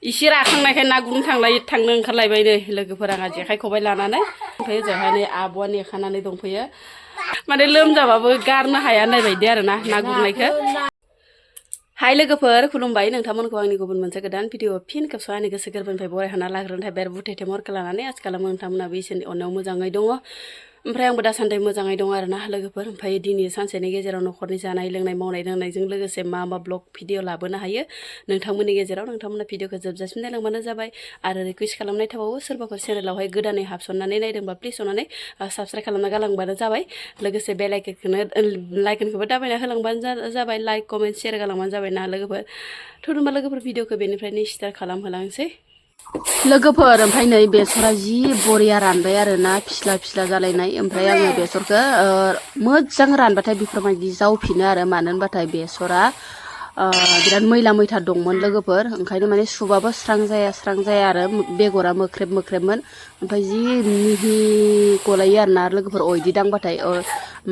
इसे राखांनायखाय ना गुरनो थांनो ओंखारलायबाय नै लोगोफोरा जेखाइ खबाइ लानानै ओमफ्राय ओजोंहाय नै आब'आ नेखानानै दंफैयो माने लोमजाबाबो गारनो हाया होननाय बायदि आरो ना गुरनायखौ हाय लोगोफोर खुलुमबाय नोंथांमोनखौ आंनि गुबुन मोनसे गोदान भिडिअ फिन खेबसे आंनि गोसो गोरबोनिफ्राय बरायखाना लाग्रोनो थाखाय बेर बुथेथे मरखौ लानानै आथिखालाव नोंथांमोनाबो इसोरनि अननायाव मोजाङै दङ ओमफ्राय आंबो दासान्दि मोजाङै दं आरो ना लोगोफोर ओमफ्राय दिनै सानसेनि गेजेराव न'खरनि जानाय लोंनाय मावनाय दांनायजों लोगोसे मा ब्लग भिडिअ लाबोनो हायो नोंथांमोननि गेजेराव नोंथांमोना भिडिअखौ जोबजासिम नायलांबानो जाबाय आरो रिकुवेस्ट खालामनाय थाबावो सोरबाफोर चेनेलावहाय गोदानै हाबसननानै नायदोंबा प्लिज अननानै साबस्क्राइब खालामना गालांबानो जाबाय लोगोसे बेल आइकनखौबो दाबायना होलांबानो जाबाय लाइक कमेन्ट शेयार गालांबानो जाबाय ना लोगोफोर थ' होनबा लोगोफोर भिडिअखौ बेनिफ्रायनो स्टार्ट खालामहोलांसै लोगोफोर ओमफ्राय नै बेसरा जि बरिया रानबाय आरो ना फिस्ला जालायनाय ओमफ्राय आङो बेसरखौ मोजां रानबाथाय बेफोरबायदि जावफिनो आरो मानो होनबाथाय बेसरा बिराद मैला मैथा दंमोन लोगोफोर ओंखायनो माने सुबाबो स्रां जाया आरो बेगरा मोख्रेबमोन ओमफ्राय जि मिहि गलायो आरो ना लोगोफोर अयदि दांबाथाय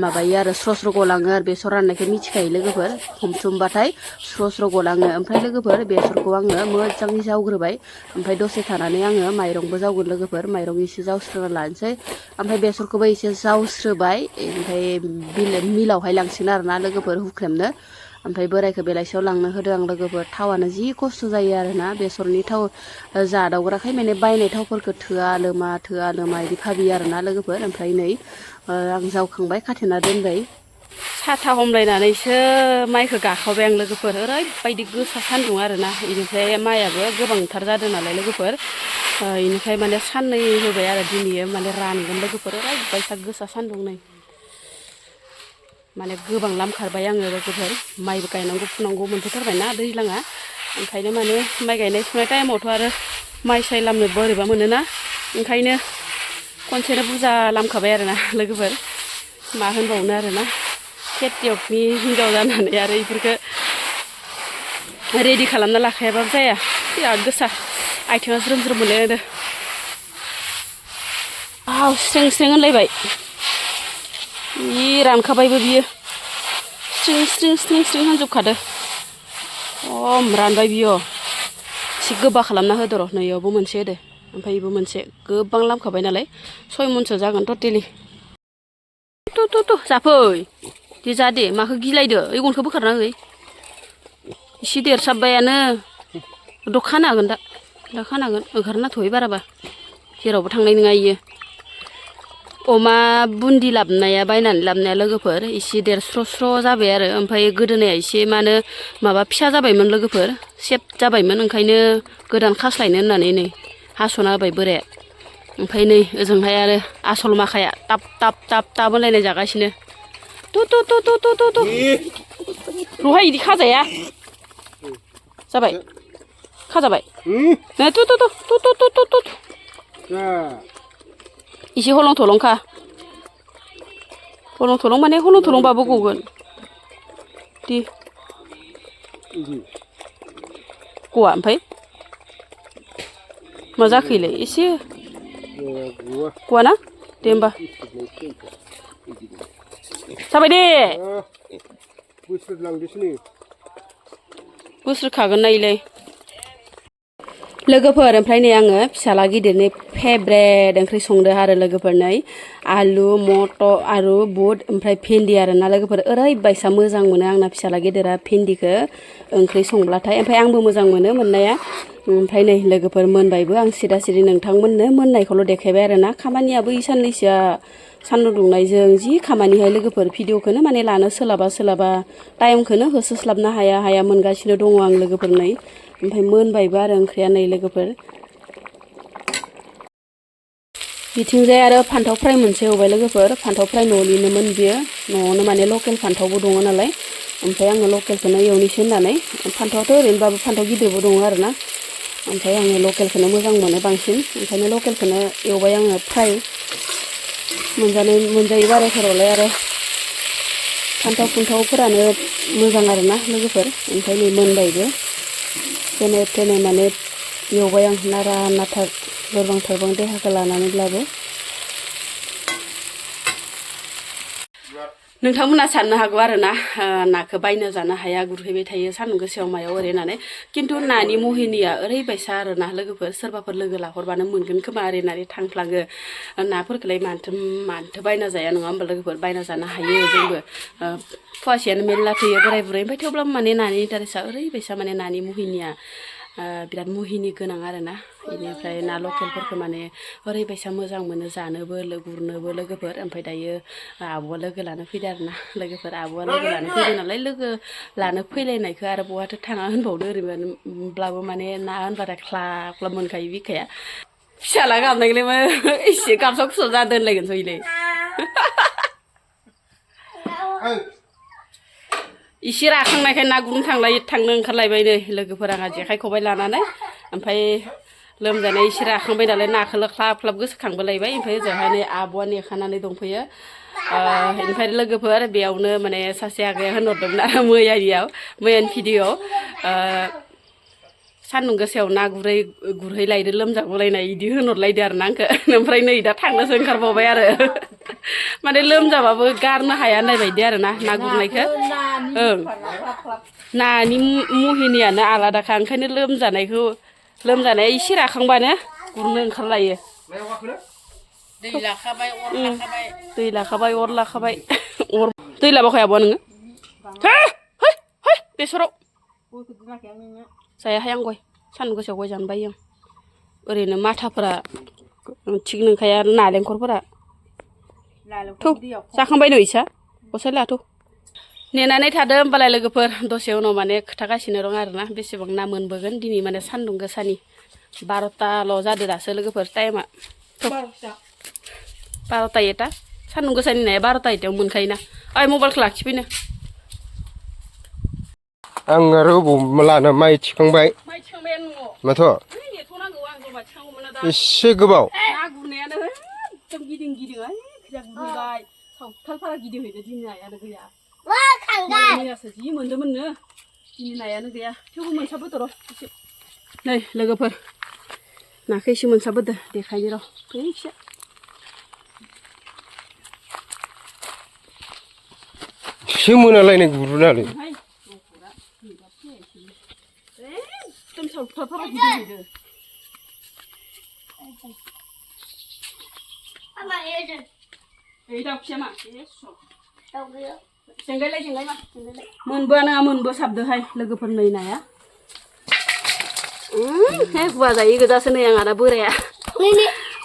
माबायो आरो स्र' गलाङो आरो बेसर राननायखौ मिथिखायो लोगोफोर हमथुमबाथाय स्र' गलाङो ओमफ्राय लोगोफोर बेसरखौ आङो मोजाङै जावग्रोबाय ओमफ्राय दसे थानानै आङो माइरंबो जावगोन लोगोफोर माइरं एसे जावस्रोना लानोसै ओमफ्राय बेसरखौबो एसे जावस्रोबाय ओमफ्राय मिलावहाय लांसिगोन आरो ना लोगोफोर हुख्रेमनो ओमफ्राय बोरायखौ बेलासियाव लांनो होदों आं लोगोफोर थावानो जि खस्थ' जायो आरो ना बेसरनि थाव जादावग्राखाय माने बायनाय थावफोरखौ थोआ लोमा बिदि भाबियो आरो ना लोगोफोर ओमफ्राय नै आं जावखांबाय खाथेना दोनबाय साथा हमलायनानैसो माइखौ गाखावबाय आं लोगोफोर ओरैबायदि गोसा सान्दुं आरो ना बेनिफ्राय माइयाबो गोबांथार जादों नालाय लोगोफोर बेनिफ्राय माने साननै होबाय आरो दिनै माने रानगोन लोगोफोर ओरैबायसा गोसा सान्दुं नै माने गोबां लामखारबाय आङो लोगोफोर माइबो गायनांगौ फुनांगौ मोनफैथारबायना दैज्लाङा ओंखायनो माने माइ गायनाय फुनाय टाइमावथ' आरो माइ साइ लामनो बोरैबा मोनोना ओंखायनो खनसेनो बुरजा लामखाबाय आरो ना लोगोफोर मा होनबावनो आरो ना खेथियकनि हिनजाव जानानै आरो बेफोरखौ रेडि खालामना लाखायाबाबो जाया बिराद गोसा आथिङा ज्रोम मोनलायदों स्रें होनलायबाय जि रानखाबायबो बियो स्रिं होनजोबखादो रानबाय बियो एसे गोबा खालामना होदो र' नैयावबो मोनसे होदो ओमफ्राय बेबो मोनसे गोबां लामखाबाय नालाय 6 मनसो जागोन टटेलि जाफै दे जा दे माखौ गिलायदो ओइ गनखौ बोखारना होय एसे देरसाबबायानो खानो हागोन दा खानो हागोन ओंखारना थ'यै बाराबा जेरावबो थांनाय नङा इयो अमा बुन्दि लाबनाया बायनानै लाबनाया लोगोफोर एसे देरस्र' जाबाय आरो ओमफ्राय गोदोनाया एसे माबा फिसा जाबायमोन लोगोफोर सेब जाबायमोन ओंखायनो गोदान खास्लायनो होननानै नै हास'ना होबाय बोराया ओमफ्राय नै ओजोंहाय आरो आसल माखाया ताब होनलायनाय जागासिनो रहाय इदि खाजाया जाबाय खाजाबाय एसे हलं थलंखा माने हलं थलंबाबो गगोन दि गवा ओमफ्राय मा जाखैलाय एसे गवा ना दे होमबा जाबाय दे बोस्रोखागोन नायलाय लोगोफोर ओमफ्राय नै आङो फिसाला गिदिरनि फेभरेट ओंख्रि संदो आरो लोगोफोर नै आलु मटर आरो बुट ओमफ्राय भिन्दि आरो ना लोगोफोर ओरैबायसा मोजां मोनो आंना फिसाला गिदिरा भिन्दिखौ ओंख्रि संब्लाथाय ओमफ्राय आंबो मोजां मोनो मोननाया ओमफ्राय नै लोगोफोर मोनबायबो आं सिदा सिदि नोंथांमोननो मोननायखौल' देखायबाय आरो ना खामानियाबो साननैसोआ सान्दुं दुंनायजों जि खामानिहाय लोगोफोर भिडिअखौनो माने लानो सोलाबा टाइमखौनो होसोस्लाबनो हाया मोनगासिनो दङ आं लोगोफोर नै ओमफ्राय मोनबायबो आरो ओंख्रिया नै लोगोफोर बिथिंजाय आरो फान्थाव फ्राय मोनसे एवबाय लोगोफोर फान्थाव फ्राय न'निनोमोन बियो न'आवनो माने लकेल फान्थावबो दङ नालाय ओमफ्राय आङो लकेलखौनो एवनोसै होननानै फान्थावआथ' ओरैनोबाबो फान्थाव गिदिरबो दङ आरो ना ओमफ्राय आङो लकेलखौनो मोजां मोनो बांसिन ओंखायनो लकेलखौनो एवबाय आङो फ्राय मोनजायो बारायफोरावलाय आरो फान्थावफोरानो मोजां आरो ना लोगोफोर ओमफ्राय नै मोनबायबो जेने थेने माने एवबाय आं नारा नाथा लोरबां देहाखौ लानानैब्लाबो नोंथांमोना साननो हागौ आरो ना नाखौ बायनो जानो हाया गुरहैबाय थायो सान्दुं गोसायाव मायाव ओरै होननानै खिन्थु नानि मुहिनिया ओरैबायसा आरो ना लोगोफोर सोरबाफोर लोगो लाहरबानो मोनगोन खोमा ओरै होननानै थांफ्लाङो नाफोरखौलाय मानोथो बायना जाया नङा होमबा लोगोफोर बायना जानो हायो जोंबो फवासेयानो मेरला थैयो बोराय बुरै ओमफ्राय थेवब्लाबो माने नानि इन्टारेस्टआ ओरैबायसा माने नानि मुहिनिया बिराद मुहिनि गोनां आरो ना बेनिफ्राय ना लकेलफोरखौ माने ओरैबायसा मोजां मोनो जानोबो गुरनोबो लोगोफोर ओमफ्राय दायो आब'आ लोगो लानो फैदो आरो ना लोगोफोर आब'आ लोगो लानो फैदो नालाय लोगो लानो फैलायनायखौ आरो बहाथो थाङा होनबावदो ओरैब्लाबो माने ना होनबाथाय ख्लाब ख्लाब मोनखायो बिखाया फिसाला गाबनायलाय एसे गाबसाव खुसाव जा दोनलायगोनसो इलाय इसे राखांनायखाय ना गुरनो थांनो ओंखारलायबाय नै लोगोफोर आंहा जेखाइ खबाइ लानानै ओमफ्राय लोमजानाय इसे राखांबाय नालाय नाखौल' ख्लाब ख्लाब गोसोखांबोलायबाय ओमफ्राय ओजोंहाय नै आब'आ नेखानानै दंफैयो ओमफ्राय लोगोफोर बेयावनो माने सासे आगैया होनहरदोंमोन आरो मैयानि भिडिअ'आव सान्दुं गोसायाव ना गुरहैलायदो लोमजागुलायनाय बिदि होनहरलायदो आरो ना आंखौ ओमफ्राय नै दा थांनोसो ओंखारबावबाय आरो माने लोमजाबाबो गारनो हाया होननाय बायदि आरो ना गुरनायखौ ओं नानि मुहिनियानो आलादाखा ओंखायनो लोमजानाया इसे राखांबानो गुरनो ओंखारलायो दै लाखाबाय अर लाखाबाय दै लाबाखै आब'आ नोङो बेसराव जायाहाय आं गय सान्दुं गोसायाव गय जानो बायो आं ओरैनो माथाफोरा थिग नंखाया नालेंखरफोरा थौ जाखांबाय नै इसा गसाय लाथ' नेनानै थादो होमबालाय लोगोफोर दसे उनाव माने खोथागासिनो दं आरोना बेसेबां ना मोनबोगोन दिनै माने सान्दुं गोसानि 12टाल' जादो दासो लोगोफोर टाइमा 12टा एटा सान्दुं गोसानि नाया 12टा एटायाव मोनखायोना ओइ मबाइलखौ लाखिफैनो आं आरो बबाव लानो माइ थिखांबाय माथो एसे गोबाव ना गुरनायानो एकदम गिदिं गुरहैबाय सावथालफारा गिदिंहैदो दिनै नायानो गैया मैयासो जि मोन्दोंमोननो दिनै नायानो गैया थेवबो मोनसाबोदो र' एसे नै लोगोफोर नाखौ एसे मोनसाबोदो देखायनो र' एसे एसे मोनालायनाय गुरुनालै एकदम सावथालफारा गिदिंहैदो मोनबो साबदोहाय लोगोफोर नै नाया हुवा जायो गोजासो नै आंहा दा बोराया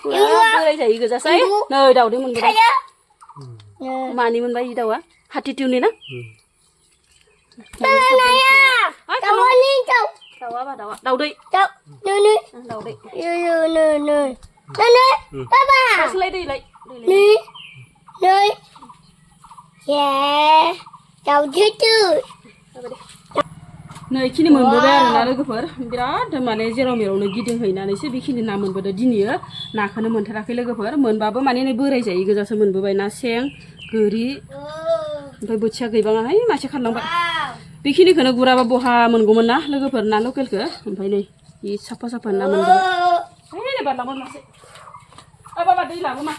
बोराय जायो गोजासै नै दाउदै मोनबोबाय मानि मोनबाय इ दाउआ हाथिटिउनि ना दाउदै नै इखिनि मोनबोबाय आरो ना लोगोफोर बिराद माने जेराव मेरावनो गिदिंहैनानैसो बेखिनि ना मोनबोदो दिनैयो नाखौनो मोनथाराखै लोगोफोर मोनबाबो माने नै बोराय जायै गोजासो मोनबोबाय ना सें गोरि ओमफ्राय बोथिया गैबाङाहाय मासे खारलांबाय बेखिनिखौनो गुराबा बहा मोनगौमोन ना लोगोफोर ना लकेलखौ ओमफ्राय नै साफा ना मोनबाय बारलांबाय मासे बाबा दै लाबो मा